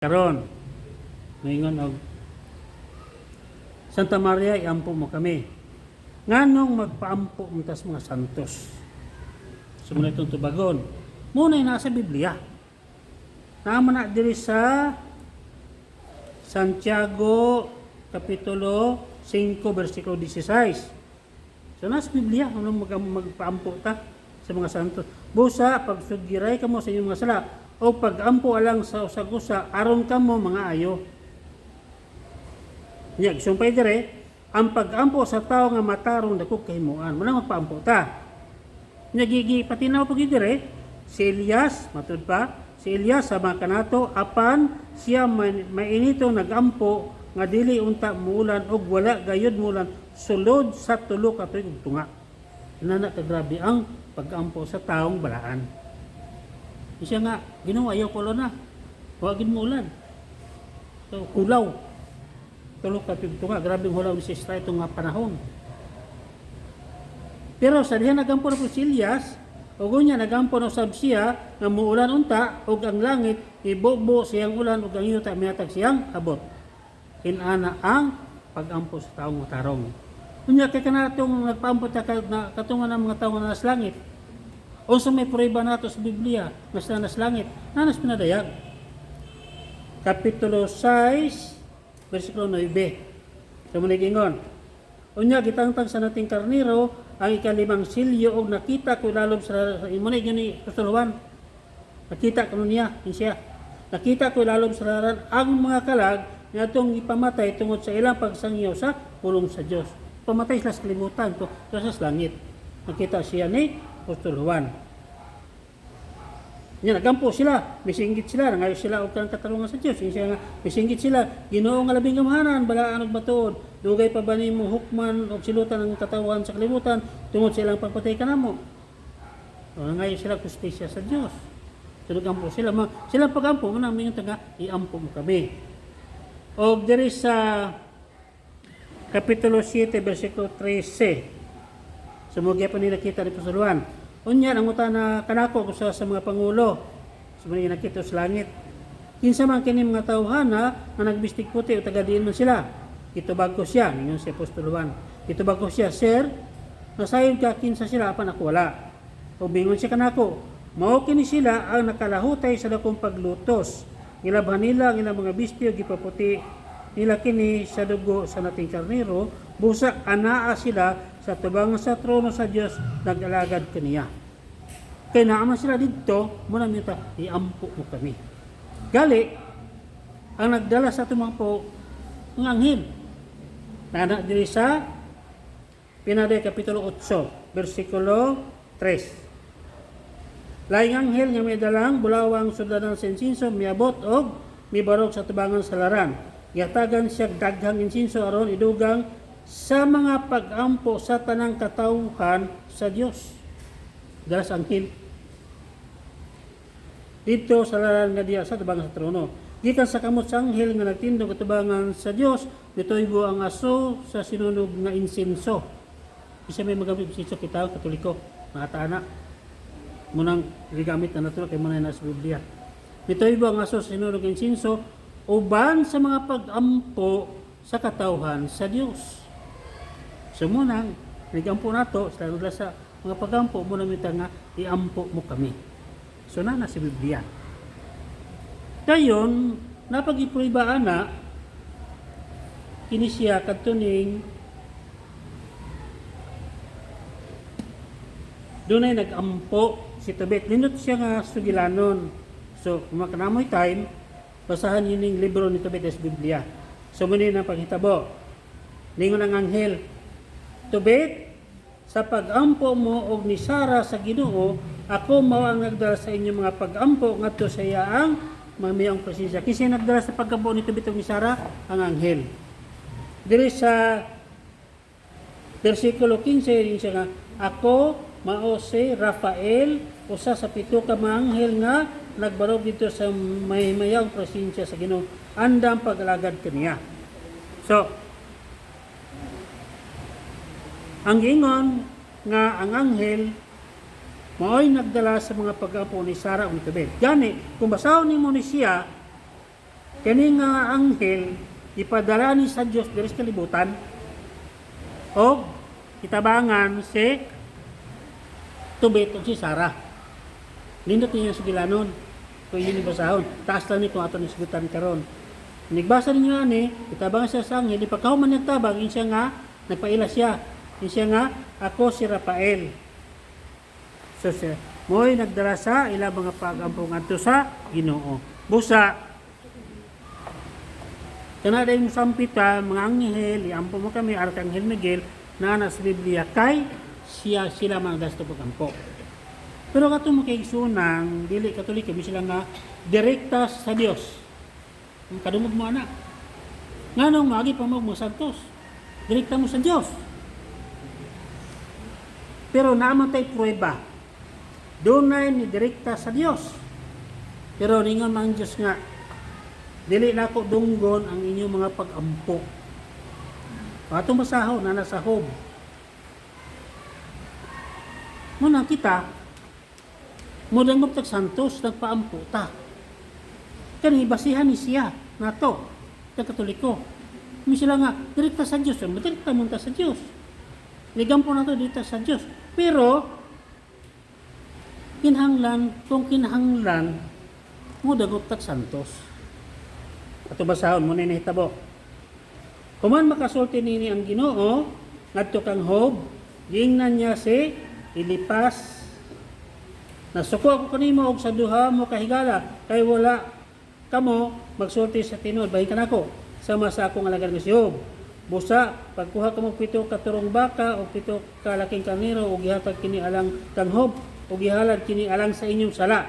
Karon, moingon og Santa Maria, iampo mo kami. Nganong magpaampo mo tas mga santos? So muna itong tubagon. Muna nasa Biblia. Naman na diri sa Santiago Kapitulo 5 versikulo 16. So nasa Biblia anong magpaampo ta sa mga santos. Busa pagsugiray kamo sa inyong mga sala o pagampo alang sa usag-usa aron kamo mga ayo. Nya gisumpay dire ang pagampo sa tao nga matarong dako kahimuan. Muna magpaampo ta. Nya gigi patinaw pag dire si Elias matud pa si Elias sa mga kanato, apan siya mainito nagampo nga dili unta muulan og wala gayud muulan sulod sa 3 ka tuig ug tunga. Inana kagrabe ang pagampo sa taong balaan. Siya nga, Ginoo, ayaw ko na. Wa gid muulan. So, hulaw. 3 ka tuig tunga, grabe ang hulaw ni si Israel itong nga panahon. Pero sa diha nagampo na po si Elias, ug unya nagampo na usab siya nga muulan unta ug ang langit ibobo siyang ulan ug ang yuta mihatag siyang abot. Inana ang pagampo sa taong matarong. Unya kay kanatong nagpaampo ta ka, na, katungan ng mga tawo nga nasa langit. Unsa may prueba nato sa Biblia nga sila nasa langit? Nanas pinadayag. Kapitulo 6, versikulo 9. So ingon. Unya gitangtang sa nating karniro ang ikalimang silyo og nakita ko lalom sa imo na ni Apostol Juan. Nakita ko niya, yun siya. Nakita ko lalom sa laran ang mga kalag nga atong ipamatay tungod sa ilang pagsangyaw sa pulong sa Dios. Pamatay sila sa kalibutan to, to sa langit. Nakita siya ni Apostol Juan. Nya nagampo sila, misinggit sila, nangayo sila og kanang katarungan sa Dios. Siya nga misinggit sila, Ginoo nga labing gamhanan, balaan og matuod. Dugay pa ba nimo hukman og silutan ang katawhan sa kalibutan tungod sa ilang pagpatay kanamo? O, nangayo sila hustisya sa Dios. So nagampo sila, ma, sila pagampo mo nang mingon nga iampo mo kami. Og diri sa Kapitulo 7 versikulo 13. Sumugya pa nila kita ni Apostol Juan. Unya ang na kanako usa sa mga pangulo. Sumugya nakita sa langit. Kinsa man kini mga tawhana nga nagbistig puti o taga diin man sila? Gitubag ko siya, ningon si Apostol Juan. Gitubag ko siya, "Sir, nasayod ka kinsa sila apan ako wala." O bingon siya kanako, "Mao kini sila ang nakalahutay sa dakong paglutos. Gilabhan nila ang ilang mga bisti ug gipaputi nila kini sa dugo sa nating karnero, busa anaa sila sa tubangan sa trono sa Dios nag-alagad kaniya." Kay naa man sila didto, muna mita iampo mo kami. Gali, ang nagdala sa tumang po, ang anghel. Nana diri sa Pinaday Kapitulo 8, versikulo 3. Laing anghel nga may dalang bulawang sudlanan sa insinso miabot og mibarog sa tubangan sa laran. Gihatagan siya daghang insinso aron idugang sa mga pag-ampo sa tanang katawhan sa Dios. Dala sa anghel. Dito sa laran nga diya sa tubangan sa trono. Gikan sa kamot sa anghel nga nagtindog katubangan sa Dios, nitoybo ang aso sa sinunog nga insinso. Isa may magamit insinso kita Katoliko, mga taana. Munang gigamit na nato kay muna na sa Biblia. Nitoybo ang aso sa sinunog nga insinso uban sa mga pag-ampo sa katawhan sa Dios. So munang nagampo nato sa sa mga pagampo mo na nga iampo mo kami. So na sa Biblia. Dayon, napag-ipruibaan na kini siya kadto ning dunay nagampo si Tobit. Nindot siya nga sugilanon. So, kung makanamoy time, basahan yun yung libro ni Tobit sa Biblia. So, muna ang paghitabo. Ningon ang anghel, "Tobit, sa pagampo mo og ni Sara sa Ginoo, ako mao ang nagdala sa inyong mga pagampo ngadto sa iyaang mamayong presensya." Kinsa nagdala sa pagampo ni Tobit og ni Sara? Ang anghel. Diri sa versikulo 15, rin siya nga, "Ako mao si Rafael, usa sa pito ka mga anghel nga nagbarog dito sa mayang presensya sa Ginoo, andam pag-alagad kaniya." So, ang giingon nga ang anghel mao'y nagdala sa mga pag-ampo ni Sara ug ni Tobit. Gani, kung basahon nimo ni siya, Kani nga anghel ipadala ni sa Dios diri sa kalibutan og itabangan si Tobit ug si Sarah. Nindot niya sugilanon. Kung inyo ni basahon, taas lang ni kung ato ni sugutan karon. Nigbasa ninyo ani, itabangan siya sa anghel, ipagkahuman niyang tabang, ingon siya nga, nagpaila siya. Ingon siya nga, "Ako si Rafael." So siya, mo'y nagdala sa ilang mga pagampo ngadto sa Ginoo. Busa, kana dayong sampita, mga anghel, iampo mo kami, Arkanghel Miguel, na sa Biblia kay siya sila mga gasto pagampo. Pero katong mga kaigsunan, dili Katoliko, mi sila nga direkta sa Dios. Ang kadungog mo ana. Nganong maagi pa mo mga santos? Direkta mo sa Dios. Pero naa man tay pruweba. Dunay ni direkta sa Dios. Pero ningon man ang Dios nga, "Dili nako dunggon ang inyong mga pag-ampo." Atong basahon na nasa Job. Muna kita, modangop tag santos, nagpaampo ta. Kani basihan ni siya nato, tag Katoliko. Mi sila nga direkta sa Dios, direkta man ta sa Dios. Ligampo nato dito sa Dios. Pero kinahanglan kung kinahanglan mo dagop tag santos. Ato basahon mo na nahitabo. Human makasulti nini ang Ginoo ngadto kang Job, giingnan niya si Elipas, "Nasuko ako kanimo og sa duha mo kahigala kay wala kamo magsulti sa tinuod bahin kanako sama sa akong alagad nga si Job. Busa pagkuha kamo 7 ka turong baka o 7 ka laking karnero ug gihatag kini alang kang Job ug gihalad kini alang sa inyong sala.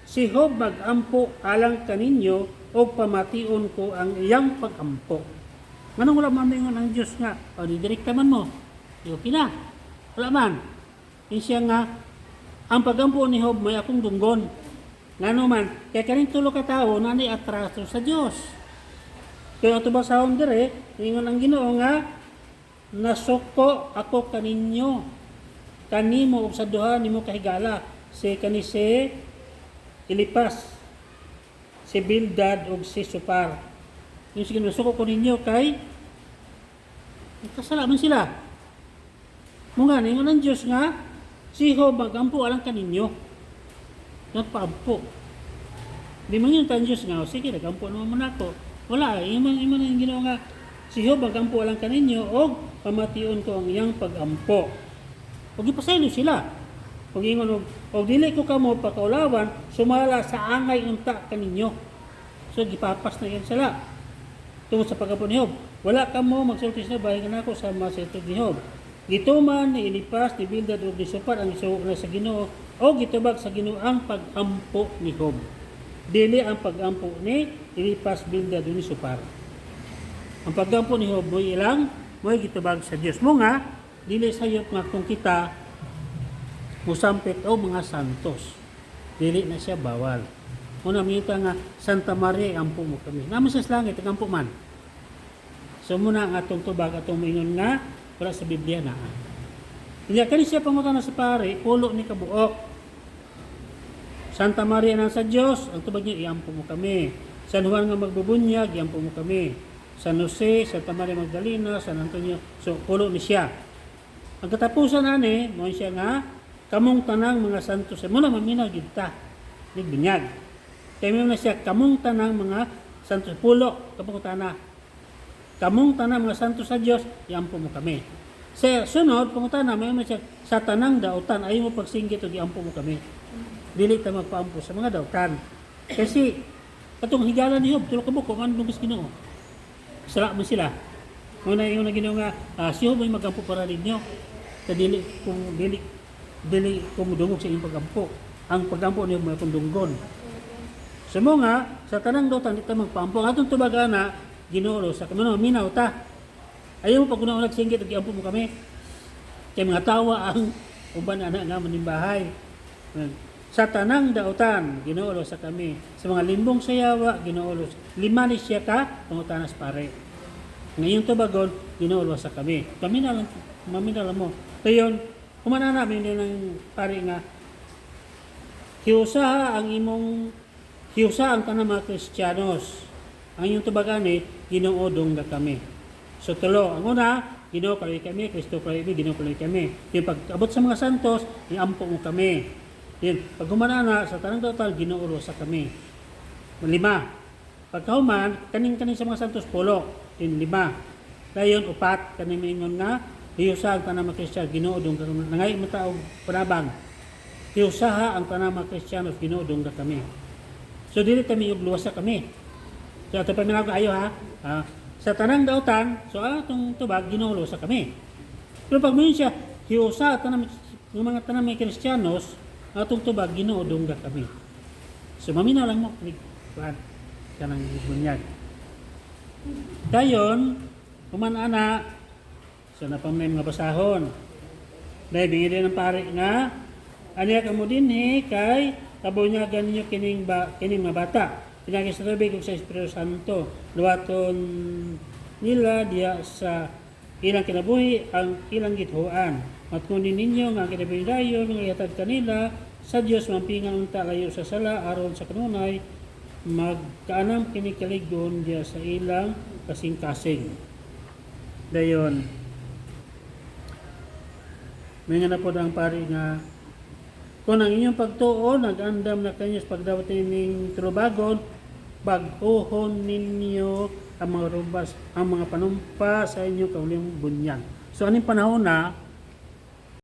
Si Job magampo alang kaninyo ug pamation ko ang iyang pagampo." Nganong wala man moingon ang Dios nga, "O di direkta man mo. Di okay na"? Wala man. Yun siya nga, "Ang pagampo ni Job may akong dunggon." Ngano man, kaya kaning tulo ka tawo na atraso sa Dios. Kaya ato basahon dire, ingon ang Ginoo nga, "Nasuko ako kaninyo, kanimo ug sa duha nimo kahigala," si kani si Elipas, si Bildad ug si Sopar. Yung sige, "Nasuko ko ninyo kay kasala man sila." Mo nga ingon ang Dios nga, "Si Job magampo alang kaninyo." Nagpaampo. Di man yun ang Diyos nga, "O, sige, nagampo naman mo nako." Wala, imo na yung Ginoo nga, "Si Job magampo alang kaninyo og pamation ko ang iyang pagampo." Og ipasaylo sila. Og ingon og, "Dili ko kamo pakaulawan sumala sa angay unta kaninyo." So gipapas na yan sila. Tungod sa pagampo ni Job. "Wala kamo magsulti sa bahin kanako sa mga ni Job." Gituman ni Elipas, ni Bildad ug ni Sopar ang isugo na sa Ginoo o gitubag sa Ginoo ang pagampo ni Job. Dili ang pagampo ni Elipas, Bildad ug ni Sopar. Ang pagampo ni Job mo'y ilang mo'y gitubag sa Dios. Mo nga dili sayop nga kung kita musampit o mga santos. Dili na siya bawal. Una mita nga, "Santa Maria, ampo mo kami." Naman sa langit, ampo man. So muna ang atong tubag, atong moingon nga, wala sa Biblia na. Hindi kani siya pangutana sa pare, pulo ni kabuok. Santa Maria nang sa Dios, ang tubag niya, "Iampo mo kami." San Juan nga magbubunyag, "Iampo mo kami." San Jose, Santa Maria Magdalena, San Antonio, so pulo ni siya. Ang katapusan ani, mo siya nga, "Kamong tanang mga santos," mo na maminaw gyud ta. Nigbunyag. Kaya mo na siya, "Kamong tanang mga santos," pulo, kapangutana. "Kamong tanang mga santos sa Dios, iampo mo kami." Sa sunod, pangutana, may mo siya, "Sa tanang dautan, ayaw mo pagsinggit og iampo mo kami." Dili ta magpaampo sa mga dautan. Kasi, katong higala ni Job, tulo ka buko, man dungis Ginoo. Sala man sila. Muna yung na Ginoo nga, "Si Job ay magampo para ninyo. Sa dili kung dili dili ko mudungog sa inyong pagampo. Ang pagampo niyo may akong dunggon." Sa mo nga, sa tanang dautan, di ta magpaampo. Ang atong tubagana, Ginoo sa kamo minaw ta. Ayaw mo pag una singgit og iampo mo kami. Kay mga tawa ang uban ana nga manimbahay. Sa tanang dautan, Ginoo sa kami. Sa mga limbong sa yawa, Ginoo. Lima ni siya ka pangutanas pare. Ngayon tubagon, Ginoo sa kami. Kami na lang, mami na lang mo. Kayon, kumana namin din ng pare nga, hiusaha ang imong hiusa ang tanang mga Kristiyanos. Ang inyong tubag ani, "Ginoo, dungga kami." So tulo, ang una, "Ginoo, kaluoyi kami," "Kristo, kaluoyi kami," "Ginoo, kaluoyi kami." Yung pag abot sa mga santos, iampo mo kami. Yun, pag humana na sa tanang total, "Ginoo, luwasa kami." Lima. Pagkahuman, kaning kaning sa mga santos, pulo. Yun, lima. Dayon, upat, kaning maingon nga, "Hiusa ang tanang mga Kristiyan, Ginoo, dungga kami." Nangay mo ta og panabang. "Hiusaha ang tanang mga Kristiyano, Ginoo, dungga kami." So dili kami og "Luwasa kami." So ato pa ayo ha. Ah, sa tanang dautan, so atong tubag, "Ginoo, luwasa kami." Pero pag moingon siya, "Hiusa tanang yung mga tanang mga Kristiyanos," atong tubag, "Ginoo, dungga kami." So maminaw lang mo ni kuan kanang bunyag. Dayon, human ana, so napamay mga basahon. Dahil bingi ng pare nga, "Aniya kamo dinhi kay kabunyagan ninyo kining mga bata. Pinagi sa tubig ug sa Espiritu Santo. Luwaton nila diya sa ilang kinabuhi ang ilang githuan. Matkunin ninyo nga ang kinabuhi dayon nga ihatag kanila sa Dios mampingan unta layo sa sala aron sa kanunay magkaanam kini kalig-on diya sa ilang kasing-kasing." Dayon, may nga na po ang pari nga, "Kung ang inyong pagtuo nag-andam na kanyo sa pagdawat nining tulubagon, bag-ohon ninyo ang mga rubas, ang mga panumpa sa inyong kaugalingong bunyag." So aning panahon na